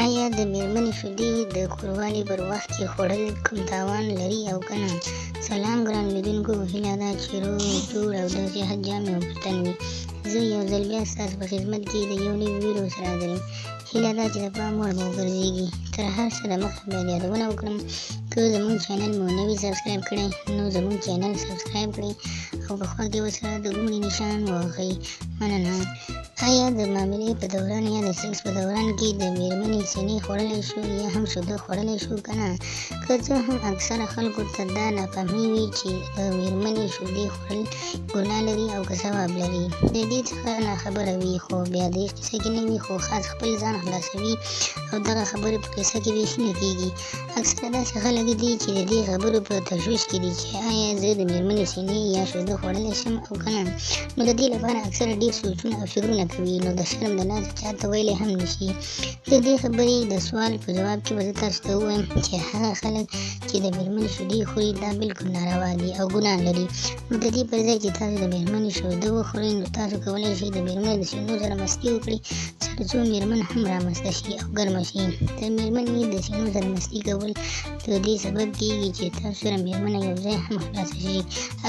ایا د میرمنې شیدې د کوروالي پر وخت کې خوړل کوم تاوان لري او که نه؟ سلام ګران لیدونکو، هیله ده چې روغ جوړ او د صحت جامې مو پر تن وي. زه یو ځل بیا ستاسو په خدمت کې د یو نوي ویډیو سره حاضر یم. هیله ده چې د پام وړ به وګرځېږي. تر هر څه دمخه باید یادونه وکړم، که زموږ چینل مو نه وي سبسکرایب کړی نو زموږ چینل سبسکرایب کړئ او په خوا کې ورسره د ګومړي نشان ووهئ. مننه. ایا د معاملې په دوران یا د سکس په دوران کې د میرمنې سینې خوړلی شو یا هم شوده خوړلی شو که نه؟ که څه هم اکثره خلکو ته دا نافهمي وي چې د میرمنې شودې خوړل ګناه لري او که ثواب لري، د دې څخه ناخبره وي، خو بیا دې قصه کې نه وي، خو خاص خپل ځان خلاصوي او دغه خبرې په قصه کې بیخي نه کیږي. اکثره داسې خلک دي چې د دې خبرو په تشویش کې دي چې ایا زه د میرمنې سینې یا شوده خوړلی شم او که نه، نو د دې لپاره اکثره ډېر سوچونه او فکرونه کوي، نو د شرم د لاسه چاته ویلی هم نشي. د دې خبرې د سوال په جواب کې به زه تاسو ته ووایم چې هغه خلک چې د میرمنې شیدې خوري دا بالکل ناروا دي او ګناه لري. نو د دې پر ځای چې تاسو د میرمنې شیده وخورئ، نو تاسو کولی شئ د میرمنې د سینو سره مستي وکړئ تر څو میرمن هم رامسته شي او ګرمه شي. د میرمنې د سینو سره مستي کول د دې سبب کیږي چې تاسو سره میرمنه یو ځای هم خلاصه شي.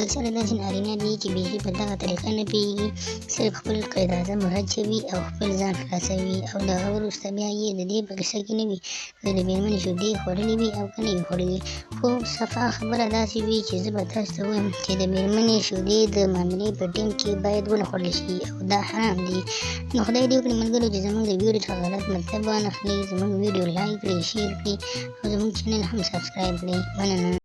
اکثره داسې نارینه دي چې بیخي په دغه طریقه نه پوهېږي، صرف خپل قید اعظم رچوي او خپل ځان خلاصوي او د هغه وروسته بیا یې د دې په قصه کې نه وي که د میرمنې شیدې خوړلې وي او که نه وي خوړلې. خو صفا خبره داسې وي چې زه به تاسو ته ووایم چې د میرمنې شیدې د معاملې په ټیم کې باید ونه خوړل شي او دا حرام دي. نو خدای دې وکړي ملګرو چې زموږ د ویډیو څخه غلط مطلب وانخلي، زموږ ویډیو لایک کړئ، شیر کړئ او زموږ چینل هم سبسکرایب کړئ. مننه.